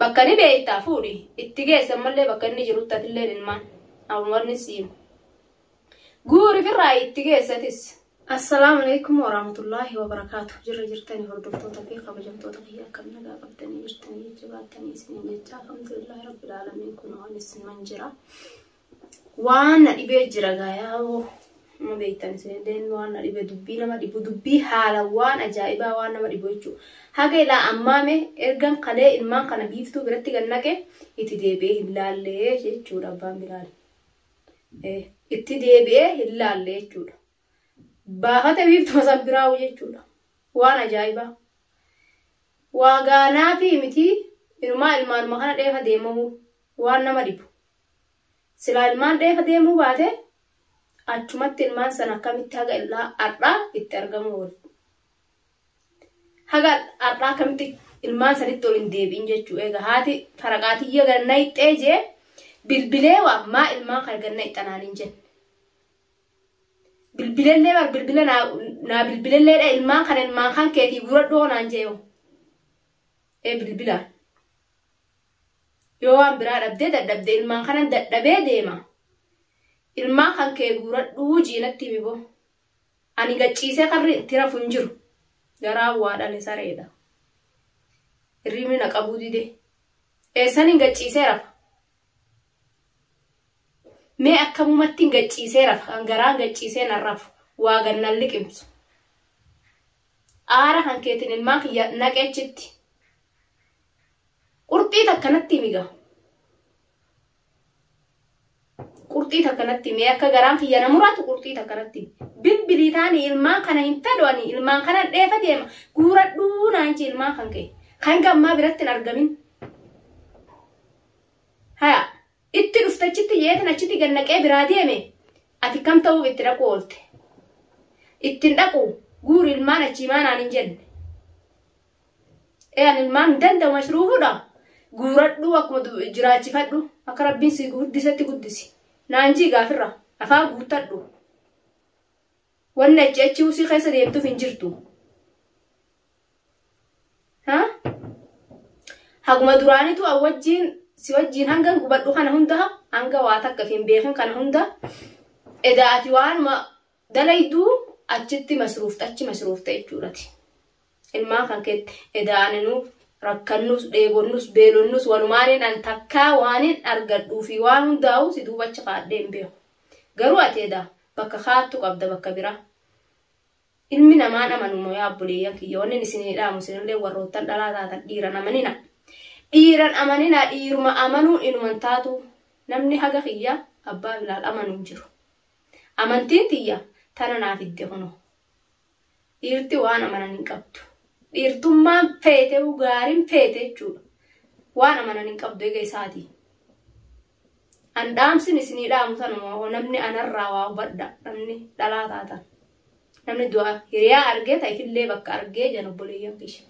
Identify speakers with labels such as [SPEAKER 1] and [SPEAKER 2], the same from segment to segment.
[SPEAKER 1] Bakka ni beektaa fuudhi itti geessa ammallee bakka inni jirutti atilleen ilmaan. Wanni siimu. Guuri firraa itti geessatis. Assalaamu alaikum warahmatullaahi wabarakaatu. Jirra jirtanii hordoftoota fi kabajamtoota kiyya akkam nagaa qabdanii jirtanii jajjabaattanii isiniin jecha alhamdulillaahi rabbil aalamiin kun waan isin jira. Waan na dhibee jira gaayaa nama beektan isinilleen waan na dhibe dubbii nama dhibu dubbii haala waan ajaa'ibaa waan nama dhibu jechuudha. Haga ilaa ammaame ergan kalee ilmaan kana biiftuu biratti gad naqe itti deebi'ee hin laallee jechuudha abbaan bilaal. Itti deebi'ee hin laallee jechuudha. Baafate biiftuma san biraa'u jechuudha. Waan ajaa'ibaa. Waa gaanaa fi miti inumaa ilmaanuma kana dheefa deemamu waan nama dhibu. Silaa ilmaan dheefa deemuu baate achumatti ilmaan sana akkamitti haga illaa har'aa itti argamu oolu. Haga har'aa akkamitti ilmaan sanitti ol hin deebi'in jechuu eega haati faraqaatiyya ganna hixxee jee bilbilee waa maa ilmaan kana ganna hixxanaan hin jenne. Bilbilellee bar bilbila naa bilbilelleedha ilmaan kana ilmaan kan keetii guuradhoo naan jee yoo. Ee bilbilaan. Yoo waan biraa dhabdee dadhabdee ilmaan kanan dadhabee deema. Ilmaan kan kee guuradhuu jiinatti himi boo. Ani gacciisee karri itti rafu hin jiru. Garaa waa dhale sareedha. Hirribni na qabuu dide. Eessaniin gacciisee rafa? Mee akkamumattiin gacciisee rafa? Kan garaan gacciisee nan rafu. Waa gannan liqimsu. Aara kan keetiin ilmaan kiyya naqechitti. Qurxii takka natti himi gaa. Qurxii takka natti himi akka garaan kiyya na muratu qurxii takka natti himi. Bilbilii taani ilmaan kana hin fedhu ani ilmaan kana dheefa deema guuradhuu naan jee ilmaan kan kee. Kan gammaa biratti hin argamin. Haya itti dhufte achitti jeetin achitti gad naqee biraa deeme ati kam ta'uuf itti dhaquu oolte. Ittiin dhaqu guuri ilmaan achii maa naan hin jenne. Ee ani ilmaan hin danda'u mashruufudha. Guuradhuu akkuma jiraachifadhu akka rabbiin si guddisetti guddisi. Naan jii gaafirra afaan guuttadhu. Wanni achi achi usii keessa deemtuuf hin jirtu. Ha? Haguma duraanitu an wajjiin si wajjiin hangan gubadhu kana hunda hanga waa takka hin beekin kana hunda edaa ati waanuma dalayduu achitti masruufta achi masruufta jechuudhati. Ilmaan kan keetti edaa aninuu rakkannus dheebonnus beelonnus walumaaniin an takkaa waanin argadhuu fi waan hundaa'u si duuba achi kaadhee hin beeku. Garuu ati edaa bakka kaattu qabda bakka biraa. Ilmi namaan amanu moo yaa obboleeyyan kiyya wannin isinii dhaamu isinillee warroottan dhalaa taatan dhiiran amanina. Dhiiran amanina dhiiruma amanuun inuman taatu namni haga kiyya abbaa bilaal amanu hin jiru. Amantiin tiyya tana naa fidde kunoo. Dhiirti waan amanan hin qabdu. Dhiirtummaan feete gaariin feete jechuudha. Waan amanan hin qabdu eega isaatii. An dhaamsin isinii dhaamu tanuma namni anarraa waa hubadha namni dhalaa taatan. Namni du'a hiriyaa argee ta ifillee bakka argee jan obboleeyyan kiyya.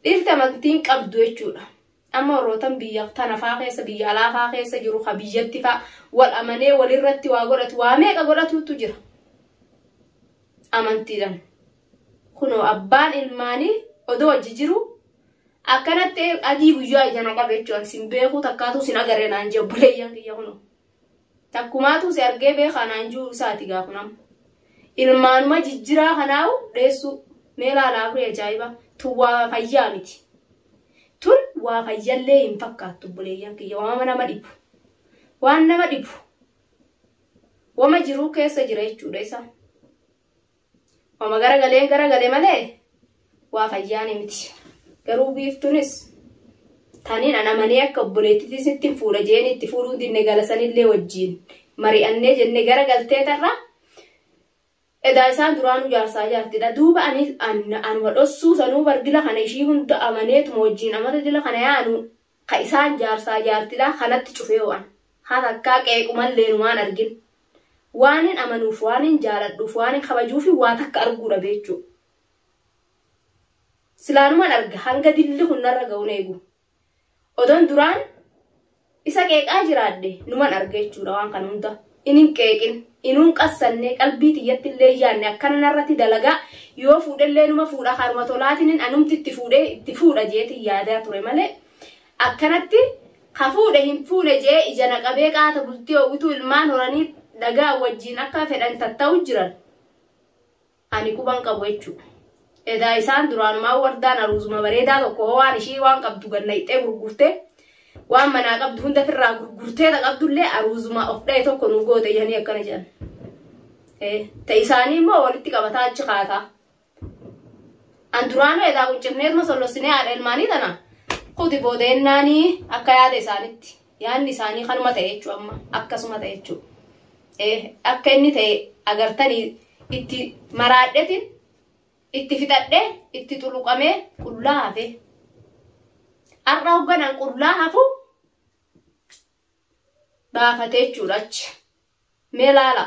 [SPEAKER 1] Dhiirti amantiin qabdu jechuudha. Amma warrootan biyya tana faa keessa biyya alaa faa keessa jiru ka biyyatti faa wal amanee walirratti waa godhatu waa meeqa godhatuutu jira. Amantiidhaan. Kunoo abbaan ilmaanii odoo wajji jiru akkanatti adii guyyaa ija na qabe jechuudha. Sin beekuu takkaatu sin agarre naan jee obboleeyyan kiyya kunoo. Takkumaatu si argee beekaa naan jiru isaati gaa kun amma. Ilmaanuma jijjiraa kanaawu dheessuu mee laalaa afurii ajaa'iba tun waa fayyaa miti. Tun waa fayyallee hin fakkaattu obboleeyyan kiyya waama nama dhibu. Waan nama dhibu. Wama jiruu keessa jira jechuudha isa. Wama garagaleen garagale malee waa fayyaani miti. Garuu biiftunis taniin an amanee akka obboleettiitti sitti fuudha jeen itti fuudhuu dinne gala sanillee wajjiin mari'annee jenne gara galtee tarra edaa isaan duraanuu jaarsaa jaartidha. Duuba ani anuma dhossuu sanuu bar dila kana ishii hunda amaneetuma wajjiin amata dila kana yaanu ka isaan jaarsaa jaartidha kanatti cufee ho'an. Haa takkaa qeequmallee numaan argin. Waanin amanuuf waanin jaaladhuuf waanin kabajuufi waa takka arguu dhabe jechuudha. Silaanuman arga hanga dilli kun narra ga'uun eegu. Odoon duraan isa qeeqaa jiraadhe numan arga jechuudha waan kana hunda. Inin qeeqin inuun qassannee qalbii tiyyatti illee yaanne akkana narratti dalagaa yoo fuudhellee numa fuudha haruma tolaatiin anumti itti fuudhee itti fuudha jeetiin yaadaa ture malee akkanatti ka fuudhe hin fuune jee ija naqabee qaata bultii hawwituu ilmaan horanii dhagaa wajjiin akka fedhan tatta'u jiran ani quban qabu jechuudha. Edaa isaan duraanumaa wardaan aruuzuma bareedaa tokko waan ishii waan qabdu gannayxee gurgurtee waan manaa qabdu hunda firraa gurgurtee ta qabdullee aruuzuma of dha'e tokko nu goote jedhanii akkana jedhan. Ta isaanii immoo walitti qabataa achi kaataa. An duraanuu edaa quncifneetuma sollosinee haadha ilmaanii tana kuti boodeennaanii akka yaada isaanitti yaadni isaanii kanuma ta'e jechuudha amma akkasuma ta'e jechuudha. Akka inni ta'e agartanii itti maraadhetin itti fixadhee itti xuluqamee qullaa hafe. Har'a hogganaan qullaa hafu baafatee jechuudha achi. Mee laala.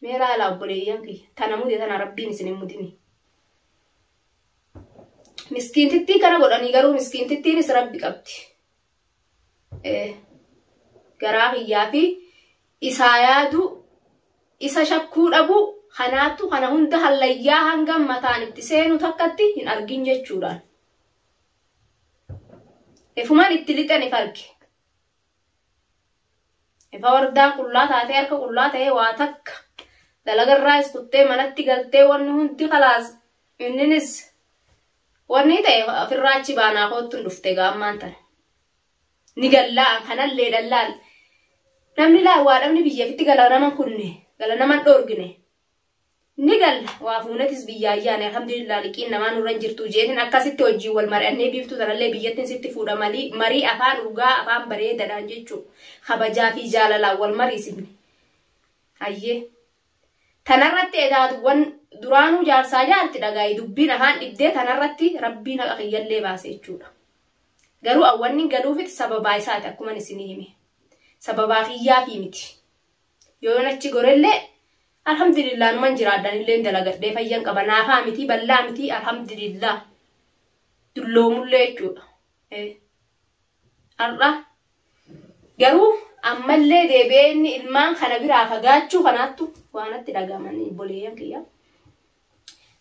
[SPEAKER 1] Mee laala obboleeyyan kiyya. Tana mude tana rabbiin isin hin mudini. Miskiintittii kana godhanii garuu miskiintittiinis rabbi qabdi. Garaa kiyyaa fi isaa yaadu isa shakkuu dhabu kanaattu kana hunda hallayyaa hanga mataan itti seenu takkatti hin argin jechuudhaan. Ifumaan itti lixan if arge. Ifa wardaan qullaa taatee harka qullaa ta'ee waa takka dalagarraa iskuttee manatti galtee wanni hundi kalaas inninis wanni ta'e ofirraa achi baanaa koottuun dhufte gaammaan tana. Ni gallaan kanallee dallaan. Namni laa dhabni biyya fitti gala nama kunne gala nama dhoorgine. Ni galla waa fuunatis biyya ayyaane alhamdulillah liqiin namaa nurra hin jirtu jeetin akkasitti hojii wal mari'annee biiftuu tanallee biyyattiin sitti fuudha marii afaan urgaa afaan bareedaadhaan jechuudha. Kabajaa fi jaalalaan wal mariisifne. Hayyee. Tanarratti edaatuwwan duraanuu jaarsaa jaarti dhagaayi dubbiin afaan dhibdee tanarratti rabbiin haqa kiyyallee baase jechuudha. Garuu awwanni galuufit sababaa isaati akkuma isinii hime. Sababaa kiyyaa fi miti. Yoo achi gorellee alhamdulillah numan jiraadhaan illee dalagadhee fayyan qaba naafaa miti bal'aa miti alhamdulillah dulloomullee jechuudha. Har'a garuu ammallee deebi'ee inni ilmaan kana biraa fagaachuu kanaattu waanatti dhagahaman obboleeyyan kiyya.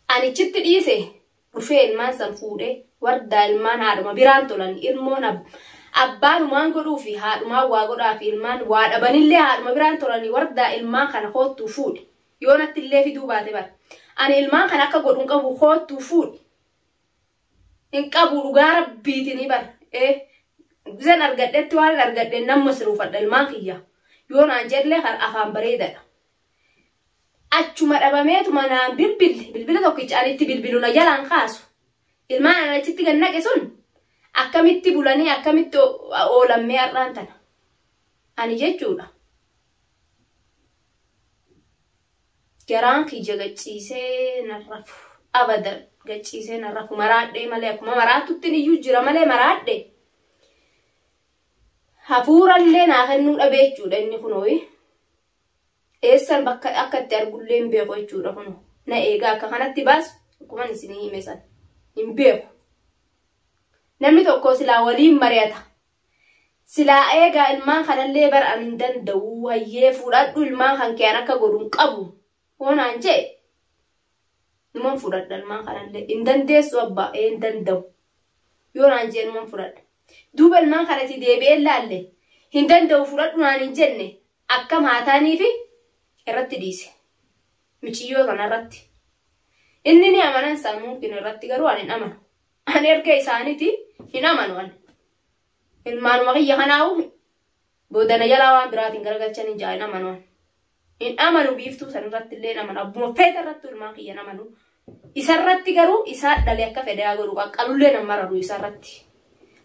[SPEAKER 1] Anichitti dhiise dhufee ilmaan san fuudhee wardaa ilmaan haadhuma biraan tolan ilmoon abbaanumaan godhuu fi haadhumaan waa godhaa fi ilmaan waa dhabanillee haadhuma biraan tolanii wardaa ilmaan kana koottuu fuudhe. Yoo natti illee fiduu baate bara. Ani ilmaan kana akka godhu hin qabu koottuu fuudhe. Hin qabu dhugaa rabbiitinii bara. Bisan argadhetti waan argadhe nama siruufadha ilmaan kiyya. Yoo naan jedhee afaan bareedaadha. Achuma dhabameetuma naan bilbille bilbila tokkicha ani itti bilbilu na jalaan kaasu. Ilmaan ana achitti gad naqe sun akkamitti bulanii akkamitti oolammee har'aan tana. Ani jechuudha. Garaan kiyya gachiisee narrafu. Abadan gachiisee narrafu maraadhee malee akkuma maraattutti iyyuu jira malee maraadhee. Hafuurallee naa kennuu dhabee jechuudha inni kunooyi. Eessan bakka akka itti argullee hin beeku jechuudha kunoo. Na eegaa akka kanatti baasu akkuma isinii hime sana hin beeku. Namni tokko silaa waliin mari'ata. Silaa eegaa ilmaan kanallee bara ani hin danda'u hayyee fuudhadhu ilmaan kan kee akka godhu hin qabu. Hoonaan jee numan fudhadha ilmaan kanallee hin dandeessu abbaa ee hin danda'u. Yoo naan jee numan fudhadha. Duuba ilmaan kanatti deebi'ee laalle hin danda'u fudhadhu naan hin jenne akkam haa ta'aniifi irratti dhiise. Michiyyoo kanarratti. Inni ni amanan sammuun kin irratti garuu ani hin amanu. Ani erga isaaniiti hin amanu ani. Ilmaanuma kiyya kanaa'u boodana jalaa waan biraatiin garagalchan hin jaa hin amanu ani. Hin amanu biiftuu sanirratti illee hin amanu. Abbuma feeta irratti ilmaan kiyya hin amanu. Isarratti garuu isaa dhale akka fedhe haa godhu qaqqalullee nan mararu isarratti.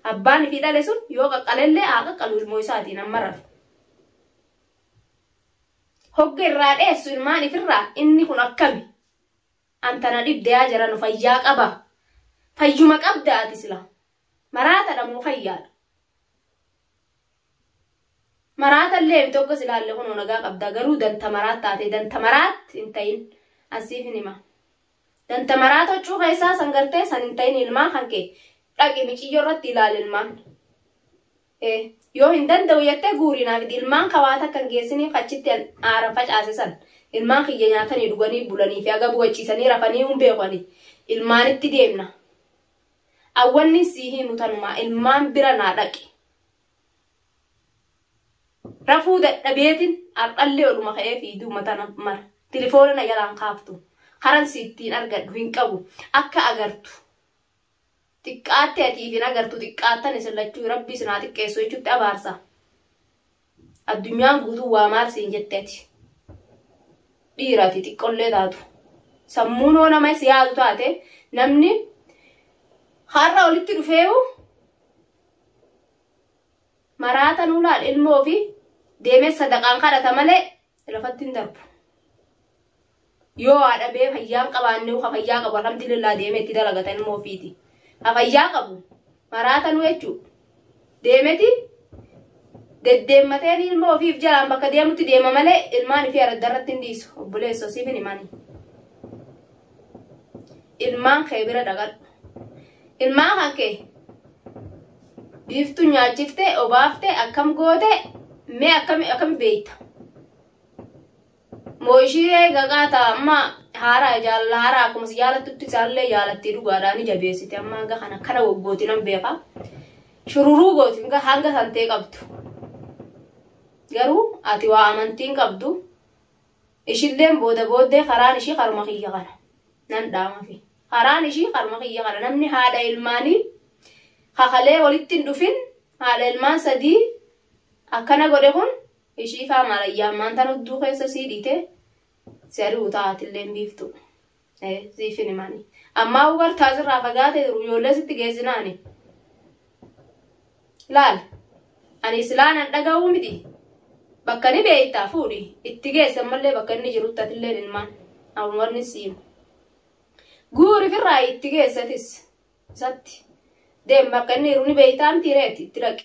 [SPEAKER 1] Abbaan fi dhale sun yoo qaqqalellee haa qaqqalu ilmoo isaatiin nan mararu. Hogga irraa dheessu ilmaan ifirraa inni kun akkami? Antana dhibdee haa jiranu fayyaa qaba. Fayyuma qabda ati sila. Maraatadha moo fayyaadha? Maraatallee miti hogga silaallee kunoo nagaa qabda garuu danta maraat taate danta maraat hin ta'in asiif hin hima. Danta maraat huccuu keessaa san gartee san hin ta'in ilmaan kan kee dhaqi miciyyoo irratti ilaali ilmaan. Yoo hin danda'u jettee guurii naa fidi. Ilmaan kawaa takka hin geessiniif achitti aara facaase san. Ilmaan kiyya nyaatanii dhuganii bulanii fi aga bu'achiisanii rafanii hin beekani. Ilmaanitti deemna. Awwanni sii himu tanumaa ilmaan bira naa dhaqi. Rafuu dadhabeetin har'allee oluma ka'ee fiiduma tana mara. Tilifoona na jalaan kaaftu. Karan si ittiin argadhu hin qabu. Akka agartu. Xiqqaatte atiif hin agartu xiqqaattan isin lachuu rabbi isin haa xiqqeessu jechuutti abaarsa. Addunyaan guutuu waa maal siin jette ati. Dhiira ati xiqqollee taatu. Sammuun hoo nama si yaadu taate namni har'a olitti dhufeewu maraata nuu laal ilmoo fi deemee sadaqaan kadhata malee lafatti hin darbu. Yoo haadha bee fayyaan qabaanne ka fayyaa qabu alhamdulillah deemee itti dalagata ilmoo ofiiti. Ka fayyaa qabu maraata nu jechuudha. Deemeti deddeemmateen ilmoo ofiif jalaan bakka deemutti deema malee ilmaan ifii aradda irratti hin dhiisu. Obboleessoo siif hin himani. Ilmaan kee bira dhaqadhu. Ilmaan kan kee biiftuu nyaachifte obaafte akkam goote mee akkam akkam beeyta. Moo ishii gaqaata amma haaraa jaalala haaraa akkuma si jaalattutti isaallee jaalattii dhugaadhaan ni jabeessite amma hanga kana kana waggooti nan beeka. Shururuu gooti hanga santee qabdu. Garuu ati waa amantiin qabdu ishilleen booda booddee karaan ishii karuma kiyya kana nan dhaamafi. Karaan ishii karuma kiyya kana namni haadha ilmaanii kakalee walitti hin dhufin haadha ilmaan sadii akkana godhe kun ishii faa malayyaa tan hudduu keessa sii dhiite si ari'u taatillee hin biiftu. Siifin himani. Ammaa hubartaa sirraa fagaatee jiru ijoollee sitti geessinaani. Laal ani islaanan dhaga'uu miti. Bakka ni beektaa fuudhi itti geessan mallee bakka inni jirutti atillee ilmaan wanni siimu. Guuri firraa itti geessatis isatti deem bakka inni jiru ni beektaa miti reeti itti dhaqi.